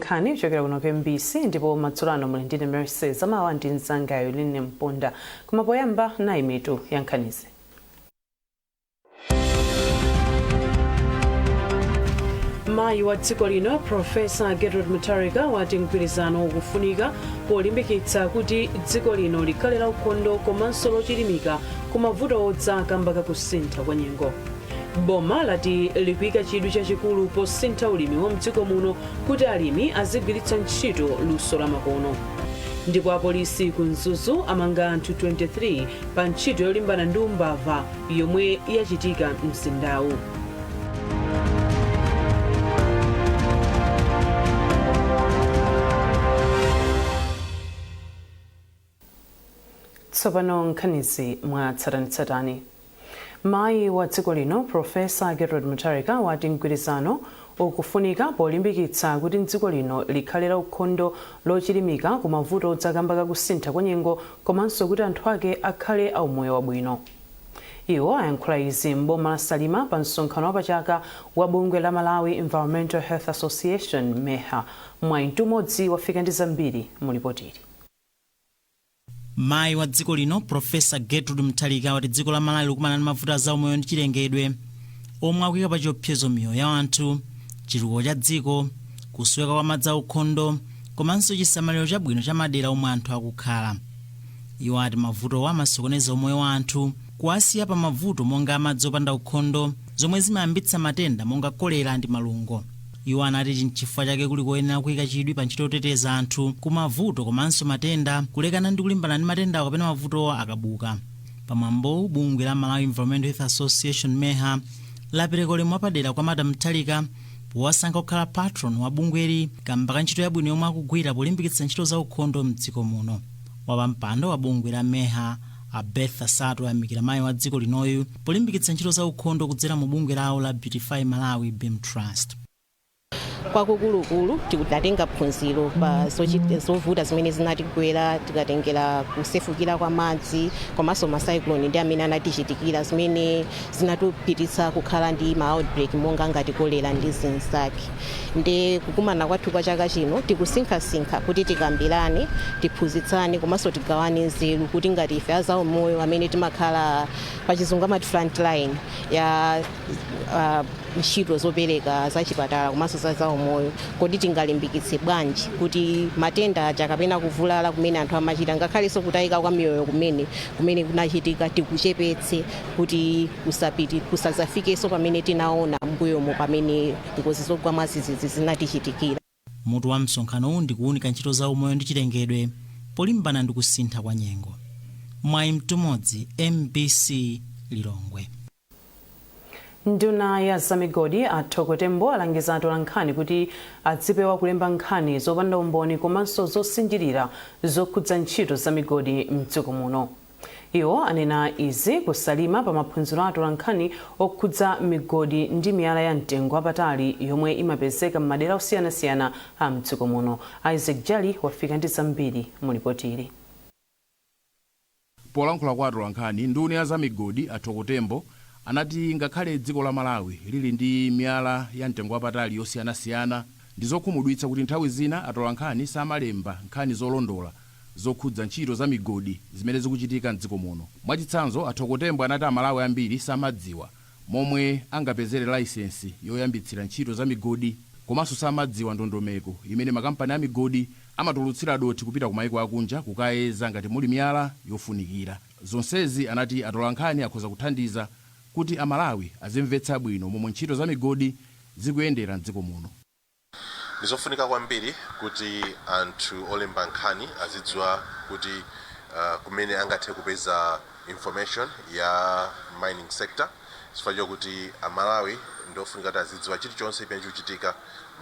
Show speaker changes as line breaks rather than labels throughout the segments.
Nkhani kuchokera kuno ku MBC, ndipo madzulo ano muli ndine Mercy Zamawa ndi mzangayo Line Mponda. Koma poyamba, nayi mitu ya nkhanizi. Mayi wa dziko lino Profesa Gertrude Mutharika wati mgwirizano ukufunika polimbikitsa kuti dziko lino likhale la ukhondo komanso lochilimika ku mavuto odza kamba kakusintha kwa nyengo. Boma lati likuyika chidwi chachikulu posintha ulimi wa mdziko muno kuti alimi azigwiritsa ntchito luso la makono. Ndipo apolisi ku Mzuzu amanga anthu 23 pa ntchito yolimbana ndi umbava yomwe yachitika mzindawu. Tsopano nkhanizi mwatsatanetsatane. Mayi wa dziko lino Profesa Gertrude Mutharika wati mgwirizano ukufunika polimbikitsa kuti dziko lino likhale la ukhondo, lochilimika ku mavuto odza kamba kakusintha kwa nyengo komanso kuti anthu ake akhale aumoyo wabwino. Iwo ayankhula izi m'boma la Salima pa msonkhano wapachaka wa bungwe la Malawi Environmental Health Association, MEHA. Mwayi Mtumodzi wafika ndi zambiri mu lipotili.
Mayi wa dziko lino Profesa Gertrude Mutharika wati dziko la Malawi likumana ndi mavuto a zaumoyo ndi chilengedwe omwe akuyika pa chiopsezo miyoyo ya anthu, chitukuko cha dziko, kusoweka kwa madzi aukhondo komanso chisamaliro chabwino cha madera omwe anthu akukhala. Iwo ati mavutowa amasokoneza umoyo wa anthu, kuwasiya pa mavuto monga amadzi opanda ukhondo zomwe zimayambitsa matenda monga kolera ndi malungo. Iwo anati ichi nchifukwa chake kuli koyenera kuyika chidwi pa ntchito yoteteza anthu ku mavuto komanso matenda kulekana ndi kulimbana ndi matendawo kapena mavutowa akabuka. Pamwambowu, bungwe la Malawi Environmental Health Association, MEHA, lapereka ulemu wapadera kwa Madam Mutharika powasankha kukhala patron wa bungweli kamba ka ntchito yabwino yomwe akugwira polimbikitsa ntchito za ukhondo mdziko muno. Wapampando wa bungwe la MEHA, a Bertha Sato, ayamikira mayi wa dziko linoyu polimbikitsa ntchito za ukhondo kudzera mu bungwe lawo la Beautify Malawi Beam Trust.
Kwakukulukulu tikudatenga phunziro pa zovuta zimene zinatigwera, tikatengera kusefukira kwa madzi komanso ma cyclone ndi amene anatichitikira, zimene zinatipititsa kukhala ndi ma outbreak monga ngati kolera ndi zinzake. Ndi kukumana kwathu kwa chaka chino tikusinkhasinkha kuti tikambirane, tiphunzitsane komanso tigawane nzeru kuti ngati ife azaumoyo amene timakhala, pachizungu amati front line ya ntchito zopereka zachipatala komanso za zaumoyo, kodi tingalimbikitse bwanji kuti matenda aja kapena kuvulala kumene anthu amachita, ngakhalenso kutayika kwa miyoyo kumene kunachitika, tikuchepetse kuti kusazafikenso pamene tinaona mbuyomo pamene ngozi zogwa mwadzidzidzi zinatichitikira.
Mutu wa msonkhanowu ndi kuwunika ntchito za umoyo ndi chilengedwe polimbana ndi kusintha kwa nyengo. Mwayi Mtumodzi, MBC, Lilongwe.
Nduna ya zamigodi a Thoko Tembo alangiza atolankhani kuti adzipewa kulemba nkhani zopanda umboni komanso zosinjirira zokhudza ntchito za migodi mdziko muno. Iwo anena izi ku Salima pa maphunziro a atolankhani okhudza migodi ndi miyala ya mtengo wapatali yomwe imapezeka m'madera osiyanasiyana a mdziko muno. Isaac Jali wafika ndi zambiri mu lipoti ili.
Polankhula kwa atolankhani, nduna ya zamigodi a Thoko Tembo anati ngakhale dziko la Malawi lili ndi miyala ya mtengo wapatali yosiyanasiyana, ndi zokhumudwitsa kuti nthawi zina atolankhani samalemba nkhani zolondola zokhudza ntchito za migodi zimene zikuchitika mdziko muno. Mwachitsanzo, a Thoko Tembo anati Amalawi ambiri samadziwa momwe angapezere layisensi yoyambitsira ntchito za migodi komanso samadziwa ndondomeko imene makampani a migodi amatulutsira dothi kupita ku maiko akunja kukayeza ngati muli miyala yofunikira. Zonsezi anati atolankhani akhoza kuthandiza kuti Amalawi azimvetsa bwino momwe ntchito za migodi zikuyendera mdziko muno.
Ndizofunika kwambiri kuti anthu olemba nkhani azidziwa kuti kumene angathe kupeza information ya mining sector, chifukwa chokuti Amalawi ndiofunika kuti azidziwa chilichonse chimene chikuchitika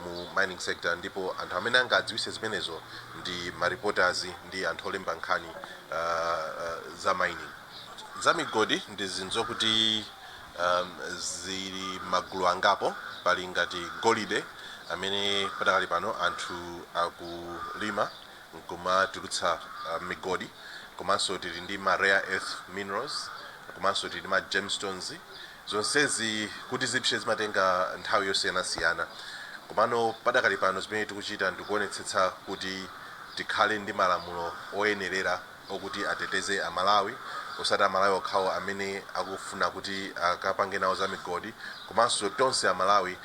mu mining sector, ndipo anthu amene angadziwise zimenezo ndi ma reporters ndi anthu olemba nkhani za mining. Za migodi ndi zinthu zokuti zili magulu angapo. Pali ngati golide amene padakali pano anthu akulima nkumatulutsa migodi, komanso tili ndi ma rare earth minerals, komanso tili ndi ma gemstones. Zonsezi kuti zipse zimatenga nthawi yosiyanasiyana. Komano padakali pano zimene tikuchita ndikuonetsetsa kuti tikhale ndi malamulo oyenerera okuti ateteze Amalawi, osati Amalawi okhawo amene akufuna kuti akapange nawo za migodi, komanso tonse Amalawi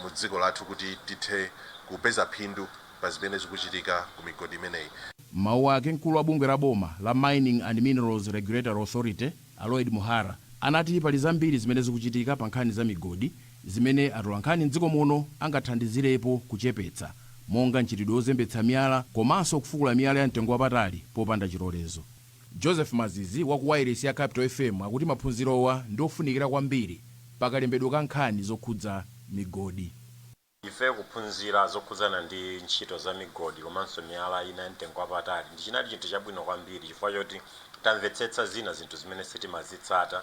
mu dziko lathu, kuti tithe kupeza phindu pa zimene zikuchitika ku migodi imeneyi.
Mawu ake, mkulu wa bungwe la boma la Mining and Minerals Regulatory Authority, Aloyd Muhara, anati pali zambiri zimene zikuchitika pa nkhani za migodi zimene atolankhani mdziko muno angathandizirepo kuchepetsa, monga mchitidwe wozembetsa miyala komanso kufukula miyala ya mtengo wapatali popanda chilolezo. Joseph Mazizi wa ku wailesi ya Capital FM akuti maphunzirowa ndi ofunikira kwambiri pakalembedwe ka nkhani zokhudza migodi.
Ife kuphunzira zokhudzana ndi ntchito za migodi komanso miyala ina ya mtengo wapatali ndi chinali chinthu chabwino kwambiri, chifukwa choti tamvetsetsa zina zinthu zimene sitimazitsata.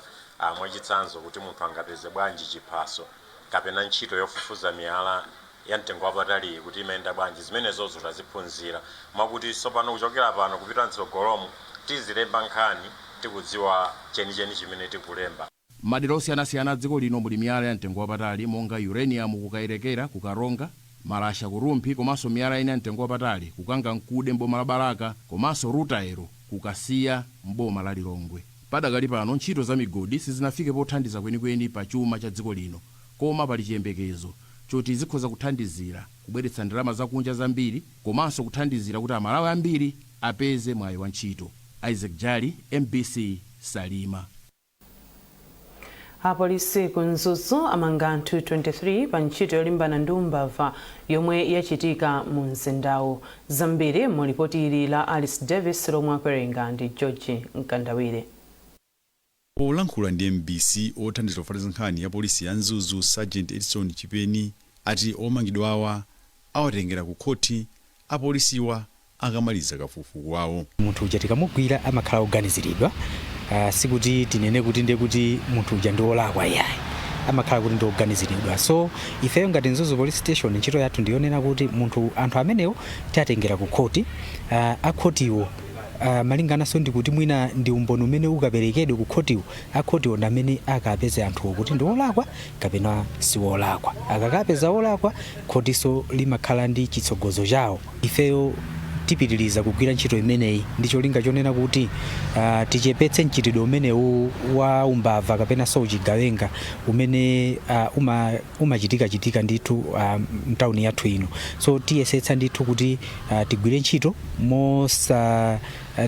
Mwachitsanzo, kuti munthu angapeze bwanji chiphaso kapena ntchito yofufuza miyala ya mtengo wapatali kuti imayenda bwanji. Zimenezozo taziphunzira, mwakuti tsopano kuchokera pano kupita mtsogolomo tizilemba nkhani tikudziwa chenicheni chimene tikulemba.
Madera osiyanasiyana a dziko lino muli miyala ya mtengo wapatali, monga uranium ku Kayelekera ku Karonga, malasha ku Rumphi, komanso miyala ina ya mtengo wapatali ku Kangankude mboma la Balaka, komanso rutile ku Kasiya mboma la Lilongwe. Padakali pano ntchito za migodi sizinafike pothandiza kwenikweni pa chuma cha dziko lino, koma pali chiyembekezo choti zikhoza kuthandizira kubweretsa ndalama zakunja zambiri komanso kuthandizira kuti Amalawi ambiri apeze mwayi wa ntchito. Isaac Jali, MBC, Salima.
Apolisi ku Mzuzu amanga anthu 23 pa ntchito yolimbana ndi umbava yomwe yachitika mu mzindawu. Zambiri mu lipoti ili la Alice Davis, lomwe akuwerenga ndi George Mkandawire.
Polankhula ndi MBC, othandiza kufalitsa nkhani ya polisi ya Mzuzu, Sergeant Edson Chipeni, ati omangidwawa awatengera ku khoti apolisiwa akamaliza kafukufuku wawo.
Munthu uja tikamugwira amakhala oganiziridwa. Sikuti tinene kuti ndiye kuti munthu uja ndi wolakwa, iyayi, amakhala kuti ndi oganiziridwa. So ifeyo ngati Mzuzu Police Station, ntchito yathu ndiyonena kuti munthu, anthu amenewo tiatengera ku khoti. Akhotiwo, malingananso ndi kuti mwina ndi umboni umene ukaperekedwe ku khotiwo, akhotiwo ndi amene akapeze anthuwo kuti ndi wolakwa kapena si wolakwa. Akakapeza wolakwa, khotiso limakhala ndi chitsogozo chawo. Ifeyo tipitiriza kugwira ntchito imeneyi ndi cholinga chonena kuti tichepetse mchitidwe umenewu wa umbava kapenanso uchigawenga umene umachitikachitika ndithu mtawuni yathu ino. So tiyesetsa ndithu kuti tigwire ntchito mosa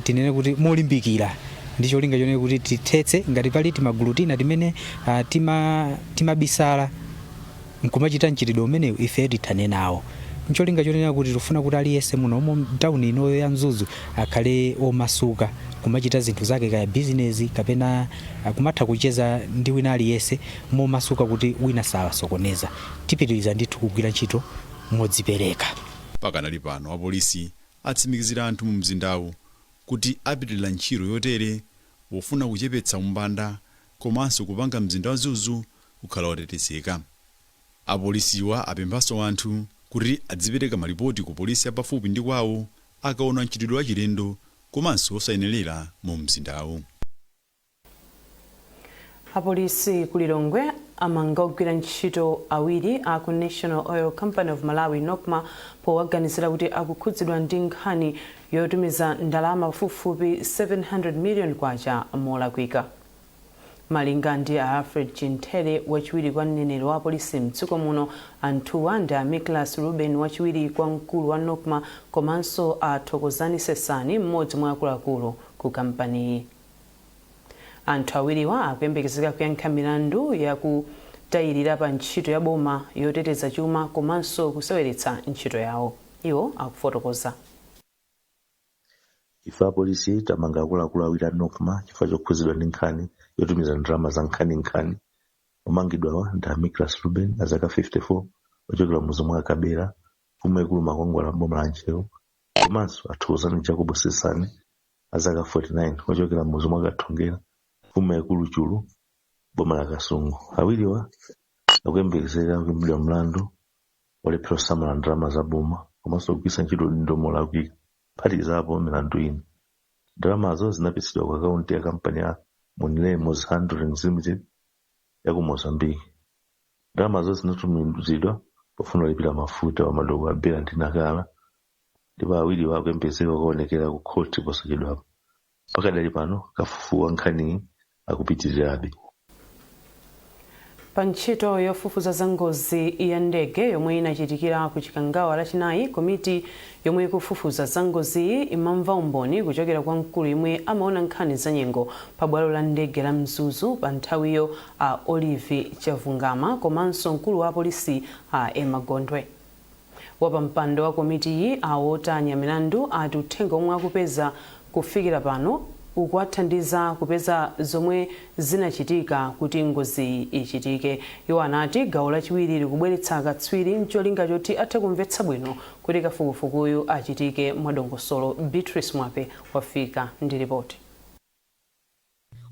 tinene kuti molimbikira, ndi cholinga chonena kuti tithetse ngati pali timagulu tina timene timabisala nkumachita mchitidwe umenewu, ife tithane nawo, ncholinga chonena kuti tifuna kuti aliyense muno mtawuni inoyo ya Mzuzu akhale omasuka kumachita zinthu zake, kaya bizinesi kapena kumatha kucheza ndi wina aliyense momasuka kuti wina sawasokoneza. Tipitiriza ndithu kugwira ntchito modzipereka.
Pakanali pano apolisi atsimikizira anthu mu mzindawu kuti apitirira ntchito yotere pofuna kuchepetsa umbanda komanso kupanga mzinda wa Mzuzu kukhala wotetezeka. Apolisiwa apemphanso anthu kuti adzipereka malipoti ku polisi yapafupi ndi kwawo akaona mchitidwe wachilendo komanso osayenerera mu mzindawu.
Apolisi ku Lilongwe amanga ogwira ntchito awiri a ku National Oil Company of Malawi, NOCMA, powaganizira kuti akukhudzidwa ndi nkhani yotumiza ndalama pafupifupi 700 million kwacha molakwika. Malinga ndi a Alfred Chintere, wachiwiri kwa mneneri wa apolisi mdziko muno, anthuwa ndi a Miklas Ruben, wachiwiri kwa mkulu wa NOCMA, komanso a Thokozani Sesani, mmodzi mwa akuluakulu ku kampaniyi. Anthu awiriwa akuyembekezeka kuyankha milandu yakutayirira pa ntchito ya boma yoteteza chuma komanso kuseweretsa ntchito yawo. Iwo akufotokoza.
Ife apolisi tamanga akuluakulu awiri a NOCMA chifukwa chokhudzidwa ndi nkhani yotumiza ndalama za nkhaninkhani. Omangidwawa ndi a Miklas Ruben, azaka 54, ochokera mudzi mwa Kabera, mfumu yaikulu Makwangwala, boma la Ntcheu, komanso a Thokozani Jacob Sesani, azaka 49, ochokera mudzi mwa Kathongera, mfumu yaikulu Chulu, boma la Kasungu. Awiriwa akuyembekezeka kuimbidwa mlandu olephera kusamala ndalama za boma komanso kugwiritsa ntchito udindo molakwika, kuphatikizapo milandu ina. Ndalamazo zinapitsidwa ku akaunti ya kampani ya Monilemos Handlings Limited ya ku Mozambique. Ndalamazo zinatumizidwa Pofuna kulipira mafuta pa madoko a Bela ndi Nakala, ndipo awiriwa akuyembekezeka kukaonekera ku khoti posachedwapa. Pakadali pano kafukufuku wa nkhaniyi akupitirirabe.
Pa ntchito yofufuza za ngozi ya ndege yomwe inachitikira ku Chikangawa Lachinayi, komiti yomwe ikufufuza za ngoziyi imamva umboni kuchokera kwa mkulu yemwe amaona nkhani za nyengo pa bwalo la ndege la Mzuzu pa nthawiyo, a Olive Chavungama, komanso mkulu wa apolisi a Emma Gondwe. Wapampando wa komitiyi, a Walter Nyamilandu, ati uthenga omwe akupeza kufikira pano ukuwathandiza kupeza zomwe zinachitika kuti ngoziyi ichitike. Iwo anati gawo lachiwiri likubweretsa akatswiri mcholinga choti athe kumvetsa bwino kuti kafukufukuyu achitike mwadongosolo. Beatrice Mwape wafika ndi ripoti.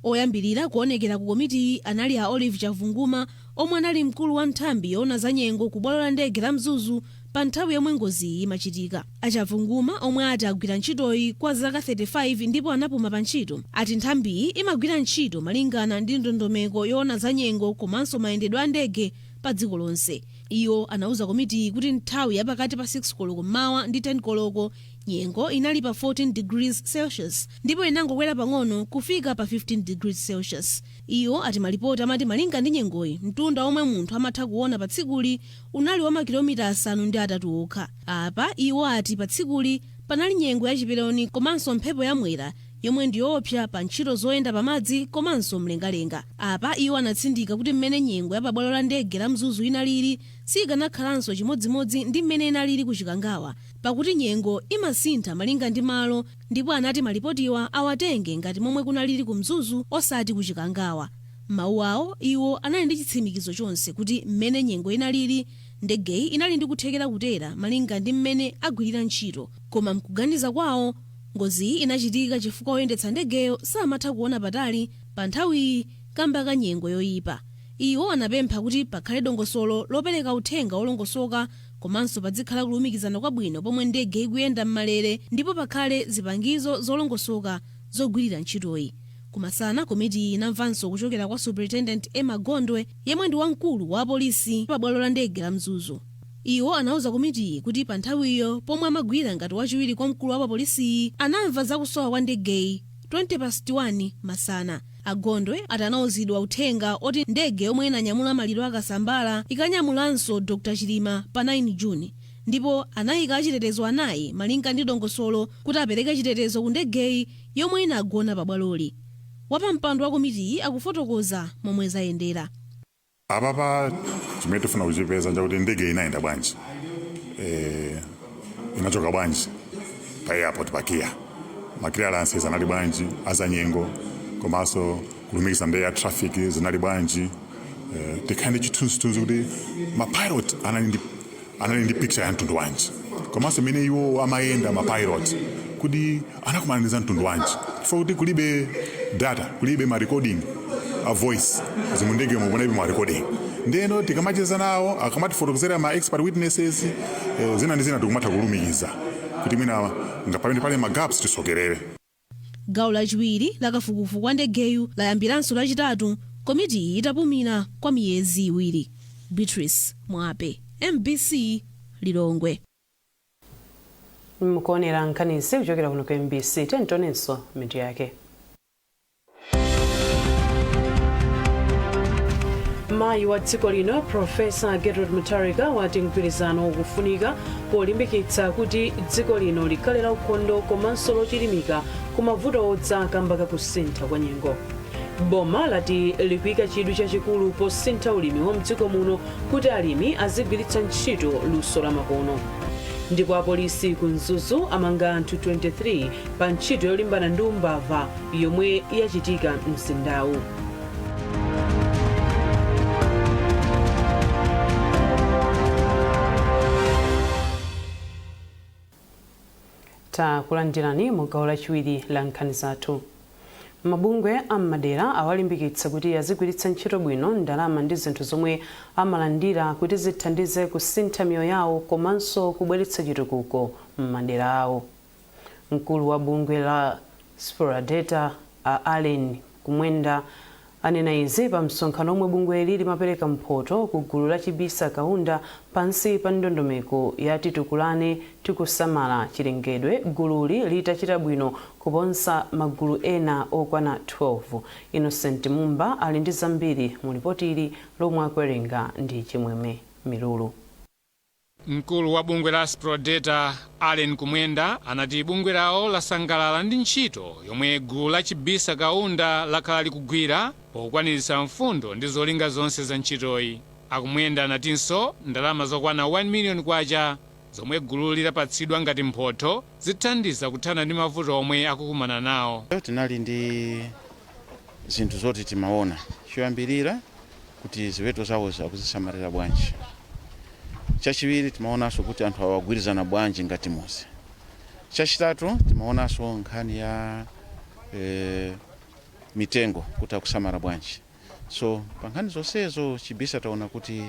Oyambirira kuonekera ku komitiyi anali a Olive Chavunguma, omwe anali mkulu wa nthambi yoona za nyengo ku bwalo la ndege la Mzuzu pa nthawi yomwe ngoziyi imachitika. Achavunguma, omwe ati agwira ntchitoyi kwa zaka 35 ndipo anapuma pa ntchito, ati nthambiyi imagwira ntchito malingana ndi ndondomeko yoona za nyengo komanso mayendedwe a ndege pa dziko lonse. Iwo anauza komitiyi kuti nthawi yapakati pa 6 koloko mmawa ndi 10 koloko nyengo inali pa 14 degrees Celsius ndipo inangokwera pang'ono kufika pa 15 degrees Celsius. Iwo ati malipoti amati malinga ndi nyengoyi, mtunda omwe munthu amatha kuona pa tsikuli unali wa makilomita 8 okha. Apa iwo ati pa tsikuli panali nyengo yachiperoni komanso mphepo yamwera yomwe ndi yoopsa pa ntchito zoyenda pamadzi komanso mlengalenga. Apa iwo anatsindika kuti mmene nyengo ya pabwalo la ndege la Mzuzu inalili sikanakhalanso chimodzimodzi ndi mmene inalili ku Chikangawa, pakuti nyengo imasintha malinga ndi malo, ndipo anati malipotiwa awatenge ngati momwe kunalili ku Mzuzu osati ku Chikangawa. Mawu awo, iwo anali ndi chitsimikizo chonse kuti mmene nyengo inalili, ndegeyi inali ndi kuthekera kutera malinga ndi mmene agwirira ntchito, koma mkuganiza kwawo ngoziyi inachitika chifukwa oyendetsa ndegeyo samatha kuona patali pa nthawiyi kamba ka nyengo yoyipa. Iwo anapempha kuti pakhale dongosolo lopereka uthenga wolongosoka komanso padzikhala kulumikizana kwabwino pomwe ndege ikuyenda m'malere, ndipo pakhale zipangizo zolongosoka zogwirira ntchitoyi. Kumasana komiti inamvanso kuchokera kwa Superintendent Emma Gondwe, yemwe ndi wamkulu wa apolisi pa bwalo la ndege la Mzuzu. Iwo anauza komitiyi kuti pa nthawiyo pomwe amagwira ngati wachiwiri kwa mkulu wa apolisiyi, anamva zakusowa kwa ndegeyi 20 past 1 masana. Agondwe ati anauzidwa uthenga oti ndege yomwe inanyamula maliro akasambala ikanyamulanso Dr Chilima pa 9 Juni, ndipo anayika achitetezo 4 malinga ndi dongosolo kuti apereke chitetezo ku ndegeyi yomwe inagona pabwaloli. Wapampando wa komitiyi akufotokoza momwe zayendera.
Apapa chimene tifuna kuchipeza nchakuti ndege inayenda bwanji, inachoka bwanji pa airport pa KIA, ma clearances anali bwanji azanyengo, komanso kulumikiza ndi air traffic zinali bwanji, tikhale ndi chithunzithunzi kuti mapilot anali ndi picture ya mtundu wanji, komanso imene iwo amayenda mapilot kuti anakumana ndi za mtundu wanji, chifukwa kuti kulibe data, kulibe ma recording a voice zimundege mukunalibe ma recording. Ndeno tikamacheza nawo, akamatifotokozera ma expert witnesses, zina ndi zina, tikumatha kulumikiza kuti mwina ngapamene pali ma gaps tisokerere.
Gawo lachiwiri la kafukufuku wa ndegeyu layambiranso Lachitatu, komitiyi itapumira kwa miyezi 2. Beatrice Mwape, MBC, Lilongwe.
Mkuonera nkhanizi kuchokera kuno ku MBC. Tentonenso mitu yake. Mayi wa dziko lino Profesa Gertrude Mutharika wati mgwirizano ukufunika polimbikitsa kuti dziko lino likhale la ukhondo komanso lochilimika ku mavuto odza kamba kakusintha kwa nyengo. Boma lati likuyika chidwi chachikulu posintha ulimi wa mdziko muno kuti alimi azigwiritsa ntchito luso la makono. Ndipo apolisi ku Mzuzu amanga anthu 23 pa ntchito yolimbana ndi umbava yomwe yachitika mzindawu. Takulandirani mu gawo lachiwiri la nkhani zathu. Mabungwe am'madera awalimbikitsa kuti azigwiritsa ntchito bwino ndalama ndi zinthu zomwe amalandira kuti zithandize kusintha miyoyo yawo komanso kubweretsa chitukuko m'madera awo. Mkulu wa bungwe la Sporadata, a Allen Kumwenda, Anena izi pa msonkhano omwe bungweli limapereka mphoto ku gulu la Chibisa Kaunda pansi pa ndondomeko ya Titukulane Tikusamala Chilengedwe, gululi litachita bwino kuposa magulu ena okwana 12. Innocent Mumba ali ndi zambiri mu lipoti ili lomwe akuwerenga ndi Chimwemwe Milulu.
Mkulu wa bungwe la Sprodata, Allen Kumwenda, anati bungwe lawo lasangalala ndi ntchito yomwe gulu la Chibisa Kaunda lakhala likugwira pokwaniritsa mfundo ndi zolinga zonse za ntchitoyi. Akumwenda anatinso ndalama zokwana 1 million kwacha zomwe gulu lidapatsidwa ngati mphotho zithandiza kuthana ndi mavuto omwe akukumana nawo.
Tinali ndi zinthu zoti timaona choyambirira kuti ziweto zawo akuzisamalira bwanji. Chachiwiri, timaonanso kuti anthu awagwirizana bwanji ngati muzi. Chachitatu, timaonanso nkhani ya mitengo kuti akusamala bwanji. So pa nkhani zonsezo, Chibisa taona kuti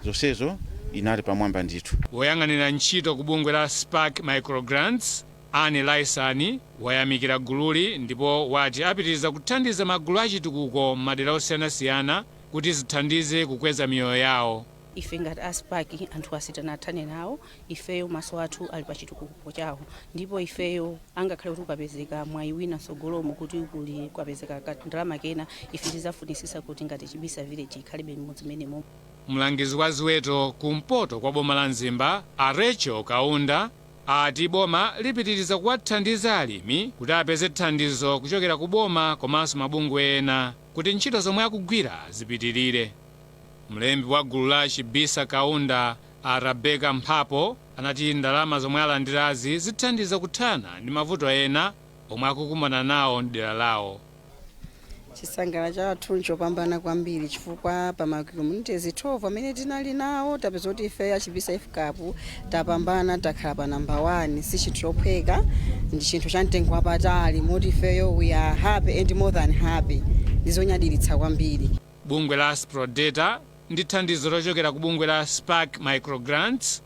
zonsezo inali pamwamba ndithu.
Woyang'anira ntchito ku bungwe la Spark Microgrants, Anne Laisani, wayamikira gululi ndipo wati apitiriza kuthandiza magulu achitukuko m'madera osiyanasiyana kuti zithandize kukweza miyoyo yawo.
Ife ngati a Spark, anthu asitanathane nawo. Ifeyo maso athu ali pa chitukuko chawo, ndipo ifeyo angakhale kuti ukapezeka mwayi wina mtsogolomo kuti kuli kwapezeka ndalama kena, ife tizafunisisa kuti ngati Chibisa Village ikhalebe mmodzi menemo.
Mlangizi wa ziweto kumpoto kwa boma la Mzimba, a Rachel Kaunda, ati boma lipitiriza kuwathandiza alimi kuti apeze thandizo kuchokera ku boma komanso mabungwe ena kuti ntchito zomwe akugwira zipitirire. Mlembi wa gulu la Chibisa Kaunda, a Rebecca Mphapo, anati ndalama zomwe alandirazi zithandiza kuthana ndi mavuto ena omwe akukumana nawo mdera lawo.
Chisangalalo chathu nchopambana kwambiri chifukwa pa ma communities 12 amene tinali nawo, tapeza kuti ife achibisa FCAP tapambana, takhala pa namba 1. Si chinthu chophweka, ndi chinthu cha mtengo wapatali, moti ifeyo we are happy and more than happy. Ndizonyadiritsa kwambiri.
Bungwe la Sprodata ndi thandizo lochokera ku bungwe la Spark Microgrants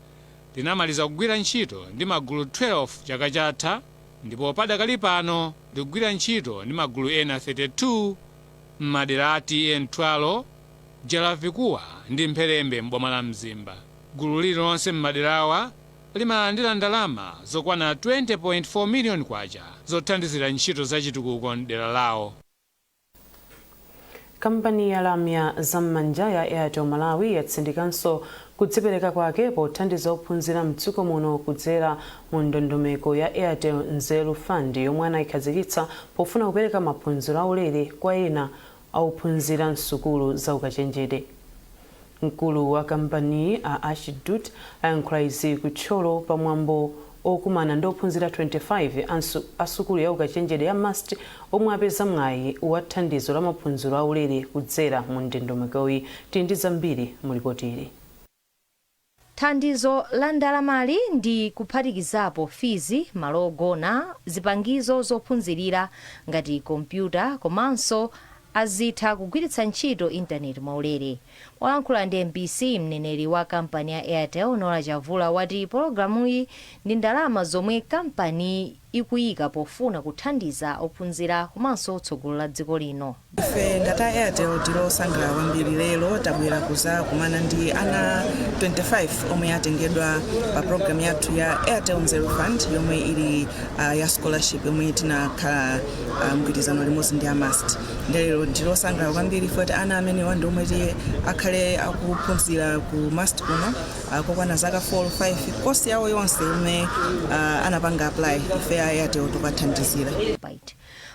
linamaliza kugwira ntchito ndi magulu 12 chaka chatha, ndipo padakali pano likugwira ntchito ndi magulu ena 32 m'madera a T/A Ntwalo, Jalavikuwa ndi Mpherembe m'boma la Mzimba. Gulu lililonse m'maderawa limalandira ndalama zokwana 20.4 miliyoni kwacha zothandizira ntchito zachitukuko mdera lawo.
Kampani ya lamya zam'manja ya Airtel Malawi yatsindikanso kudzipereka kwake pothandiza ophunzira mdziko muno kudzera mu ndondomeko ya Airtel Nzeru Fund yomwe anayikhazikitsa pofuna kupereka maphunziro aulere kwa ena ophunzira msukulu za ukachenjede. Mkulu wa kampaniyi, a Ashdut, ayankhula izi kutcholo pamwambo okumana ndi ophunzira 25 a sukulu ya ukachenjede ya MUST omwe apeza mwayi wa thandizo la maphunziro aulere kudzera mu ndondomekoyi. Tili ndi zambiri mu ripoti ili.
Thandizo la ndalamali ndi kuphatikizapo fizi, malo ogona, zipangizo zophunzirira ngati kompyuta, komanso azitha kugwiritsa ntchito intaneti mwaulere. Walankhula ndi MBC, mneneri wa kampani ya Airtel, Nola Chavula, wati pologalamuyi ndi ndalama zomwe kampani ikuyika pofuna kuthandiza ophunzira komanso tsogolo la dziko lino.
Ife ngati Airtel tilosangalala kwambiri. Lero tabwera kuzakumana ndi ana 25 omwe atengedwa pa program yathu ya Airtel Nzeru Fund yomwe ili ya scholarship yomwe tinakhala mgwirizano limodzi ndi a MUST. Lero ndilosangalala kwambiri poti ana amenewa ndi omwe tiye akhale akuphunzira ku MUST kuno kokwana zaka 4 5, kosi yawo yonse yomwe anapanga apply, ife a Airtel tikathandizira.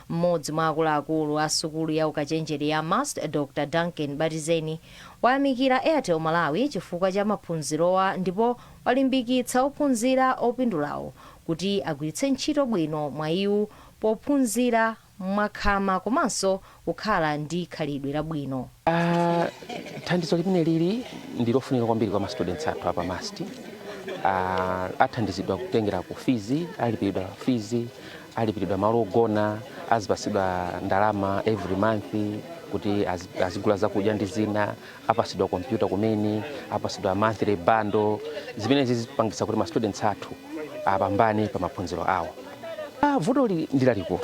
Mmodzi mwa akuluakulu a sukulu ya ukachenjede ya MUST, Dr Duncan Batizeni, wayamikira Airtel Malawi chifukwa cha maphunzirowa ndipo walimbikitsa ophunzira opindulawo kuti agwiritse ntchito bwino mwayiwu pophunzira mwakhama komanso kukhala ndi khalidwe labwino.
Thandizo limene lili ndi lofunika kwambiri kwa ma students athu apa MUST. Athandizidwa kutengera ku fees, alipiridwa fees, alipiridwa malo ogona, azipasidwa ndalama every month kuti azigula zakudya ndi zina, apasidwa kompyuta kumene, apasidwa monthly bundle. Zimene zizipangisa kuti ma students athu apambane pa maphunziro awo. Vuto ndi lalikulu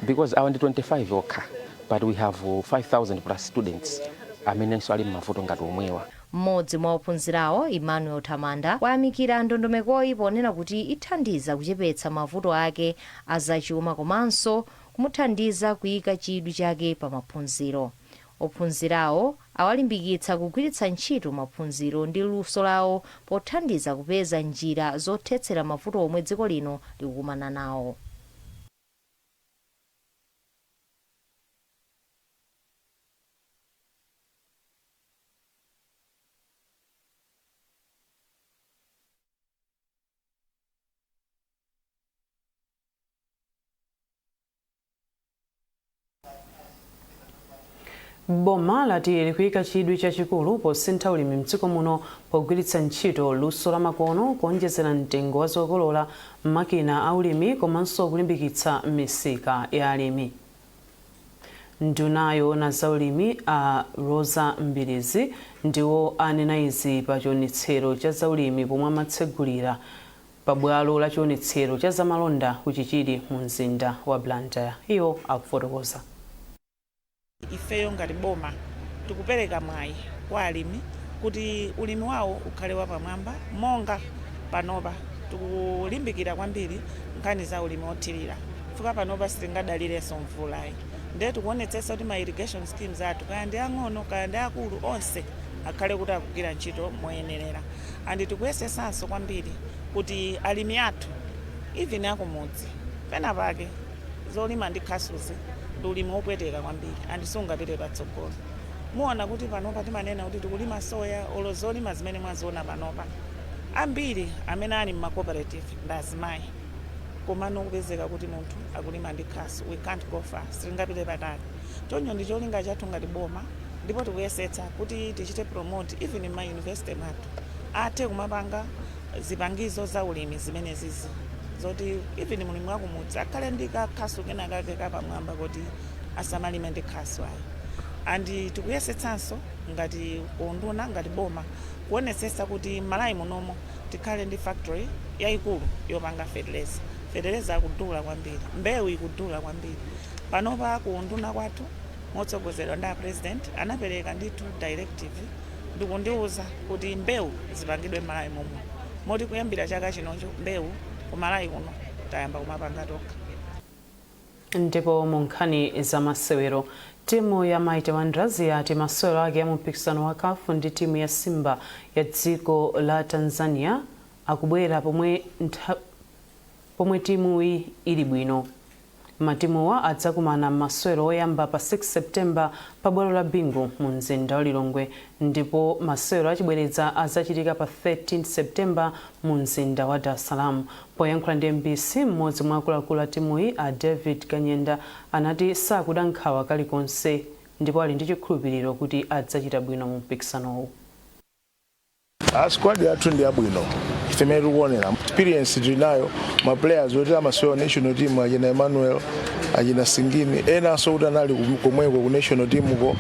because awa ndi 25 okha. But we have 5000 plus students amenenso ali m'mavuto ngati omwewa.
Mmodzi mwa ophunzirawo, Emmanuel Tamanda, wayamikira ndondomekoyi ponena kuti ithandiza kuchepetsa mavuto ake azachuma komanso kumuthandiza kuyika chidwi chake pa maphunziro. Ophunzirawo awalimbikitsa kugwiritsa ntchito maphunziro ndi luso lawo pothandiza kupeza njira zothetsera mavuto omwe dziko lino likukumana nawo.
Boma lati likuyika chidwi chachikulu posintha ulimi mdziko muno pogwiritsa ntchito luso lamakono, kuonjezera mtengo wa zokolola, makina a ulimi komanso kulimbikitsa misika ya alimi. Nduna yoona zaulimi a Roza Mbilizi ndiwo anena izi pa chionetsero cha zaulimi pomwe amatsegulira pabwalo la chionetsero cha zamalonda ku Chichiri mu mzinda wa Blantyre. Iwo akufotokoza.
Ifeyo ngati boma tikupereka mwayi kwa alimi kuti ulimi wawo ukhale wapamwamba. Monga panopa tikulimbikira kwambiri nkhani za ulimi othirira, chifukwa panopa sitingadalirenso mvulayi, ndiye tikuonetsetsa kuti ma irrigation schemes athu, kaya ndi ang'ono kaya ndi akulu, onse akhale kuti akugwira ntchito moyenerera. And tikuyesetsanso kwambiri kuti alimi athu, even akumudzi, pena pake zolima ndi khasuzi ndi ulimi wopweteka kwambiri and sungapite patsogolo. Muona kuti panopa timanena kuti tikulima soya olo zolima zimene mwaziona panopa, ambiri amene ali mma cooperative ndi azimayi, komano kupezeka kuti munthu akulima ndi khasu, we can't go far, sitingapite patali. Choncho ndi cholinga chathu ngati boma, ndipo tikuyesetsa kuti tichite promote even ma university mwathu athe kumapanga zipangizo za ulimi zimene zizi zoti even mulimi wakumudzi akhale ndi kakhasu kena kake kapamwamba kuti asamalime ndi khasu ayi. And tikuyesetsanso ngati kunduna, ngati boma, kuonetsetsa kuti Malawi munomo tikhale ndi factory yayikulu yopanga fertilizer. Fertilizer akudula kwambiri, mbewu ikudula kwambiri. Panopa kunduna kwathu, motsogozedwa ndi a President, anapereka ndithu directive ndikundiuza kuti mbewu zipangidwe Malawi momwe, moti kuyambira chaka chinocho mbewu ku Malawi kuno tayamba kumapanga tokha.
Ndipo mu nkhani za masewero, timu ya Mighty Wanderers yati masewero ake ya mpikisano wa CAF ndi timu ya Simba ya dziko la Tanzania akubwera pomwe timuyi ili bwino. Matimuwa adzakumana m'masewero oyamba pa 6 September pa bwalo la Bingu mu mzinda wa Lilongwe, ndipo masewero achibwereza azachitika pa 13 September mu mzinda wa Dar es Salaam. Poyankhula ndi MBC, mmodzi mwa akuluakulu a timuyi, a David Kanyenda, anati sakuda nkhawa kalikonse ndipo ali ndi chikhulupiriro kuti adzachita bwino mu mpikisanowu.
A squad yathu ndi yabwino. Ife imene tikuonera, experience tili nayo, ma players oti amasewera national team, achina Emmanuel, achina Singini, enanso kuti anali komweko ku national team ko,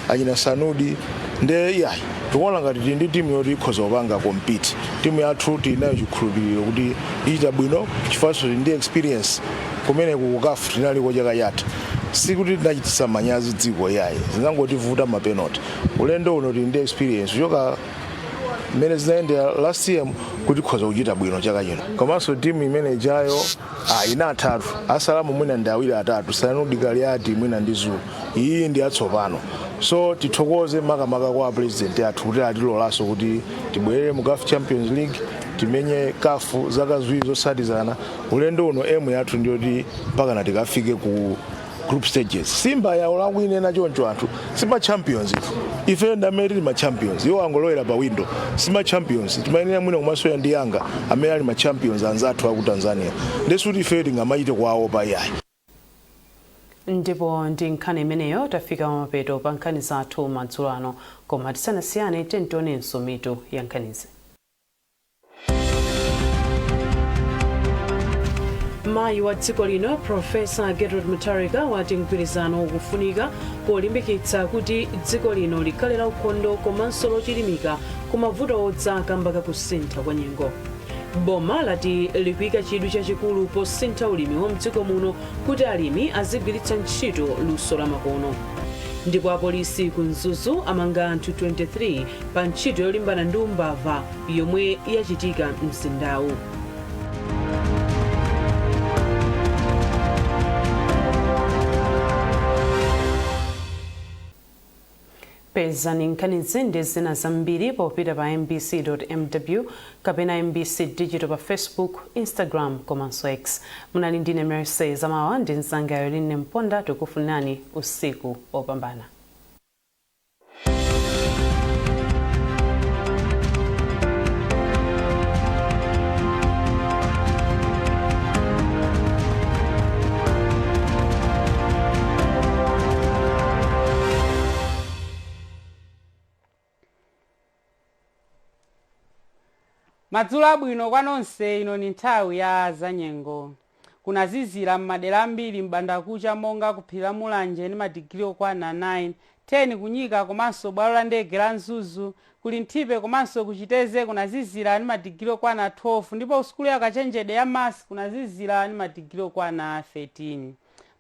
achina Sanudi. Nde iyayi, tikuona ngati tili ndi timu yoti ikhoza kupanga compete. Timu yathu tili nayo chikhulupiriro kuti ichita bwino, chifukwanso tili ndi experience kumeneku. Ku CAF tinaliko chaka chatha, sikuti tinachititsa manyazi dziko iyayi, zinangotivuta ma penalty. Ulendo uno tili ndi experience kuchoka mmene zinayendera last year kuti tikhoza kuchita bwino chaka chino. Komanso timu imene ijayo inatatu asalamu mwina ndi awiri atatu, Sanudi, Kaliati mwina ndi Zulu. Iyi ndi yatsopano, so tithokoze makamaka kwa president athu kuti atilolanso kuti tibwerere mu CAF Champions League, timenye CAF zaka 2 zotsatizana. Ulendo uno aim yathu ndiyoti mpakana tikafike ku group stages. Simba yawo lakuinena choncho, anthu sima champions ife. Ife ndi amene tili ma champions, iwo angolowera pa window. Sima champions, timayenera mwina kumasewera ndi Yanga amene ali ma champions anzathu aku Tanzania, ndesuti ifeyo tingamachite kwawo pa iyayi.
Ndipo ndi nkhani imeneyo tafika pamapeto pa nkhani zathu madzulo ano, koma tisanasiyane tionenso mitu ya nkhanizi. Mayi wa dziko lino, Profesa Gertrude Mutharika, wati mgwirizano ukufunika polimbikitsa kuti dziko lino likhale la ukhondo komanso lochilimika ku mavuto odza kamba kakusintha kwa nyengo. Boma lati likuyika chidwi chachikulu posintha ulimi wa mdziko muno kuti alimi azigwiritsa ntchito luso lamakono. Ndipo apolisi ku Mzuzu amanga anthu 23 pa ntchito yolimbana ndi umbava yomwe yachitika mzindawu. Pezani nkhanizi ndi zina zambiri popita pa mbc.mw kapena MBC Digital pa Facebook, Instagram komanso X. Munali ndine Mercy Zamawa ndi mzanga Yoline Mponda. Tikufunani usiku opambana.
Madzulo abwino kwa nonse. Ino ni nthawi ya zanyengo. Kunazizira m'madera ambiri m'bandakucha, monga kuphiri la Mulanje ndi madigiri okwana 9, 10 kunyika komanso bwalo la ndege la Mzuzu, kuli Nthipe komanso kuchiteze kunazizira ndi madigiri okwana 12, ndipo sukulu ya kachenjede ya MUST kunazizira ndi madigiri okwana 13.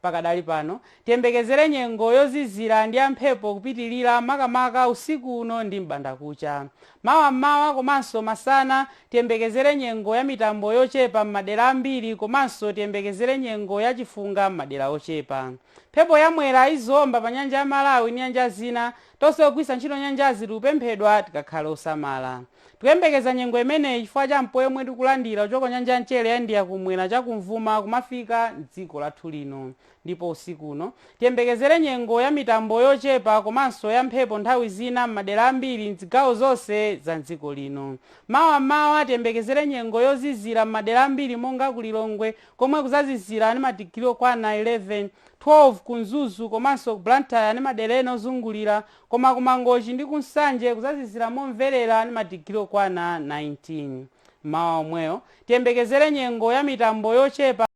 Pakadali pano tiyembekezere nyengo yozizira ndi yamphepo kupitilira, makamaka usiku uno ndi m'bandakucha. Mawa mmawa komanso masana tiyembekezere nyengo ya mitambo yochepa m'madera ambiri, komanso tiyembekezere nyengo yachifunga m'madera ochepa. Mphepo yamwera izomba pa nyanja ya Malawi ndi nyanja zina. Tonse ogwiritsa ntchito nyanjazi tikupemphedwa tikakhala osamala. Tikuyembekeza nyengo imeneyi chifukwa cha mpweya omwe tikulandira kuchoka nyanja ya mchere ya India kumwera chakumvuma kumafika mdziko lathu lino. Ndipo usiku uno tiyembekezere nyengo ya mitambo yochepa komanso ya mphepo nthawi zina m'madera ambiri mzigawo zonse za mdziko lino. Mawa mmawa tiyembekezere nyengo yozizira m'madera ambiri, monga ku Lilongwe komwe kuzazizira ndi madigiri okwana 11, 12 ku Mzuzu komanso ku Blantyre ndi madera ena ozungulira, koma ku Mangochi ndi ku Nsanje kuzazizira momverera ndi madigiri okwana 19. Mawa omweyo tiyembekezere nyengo ya mitambo yochepa.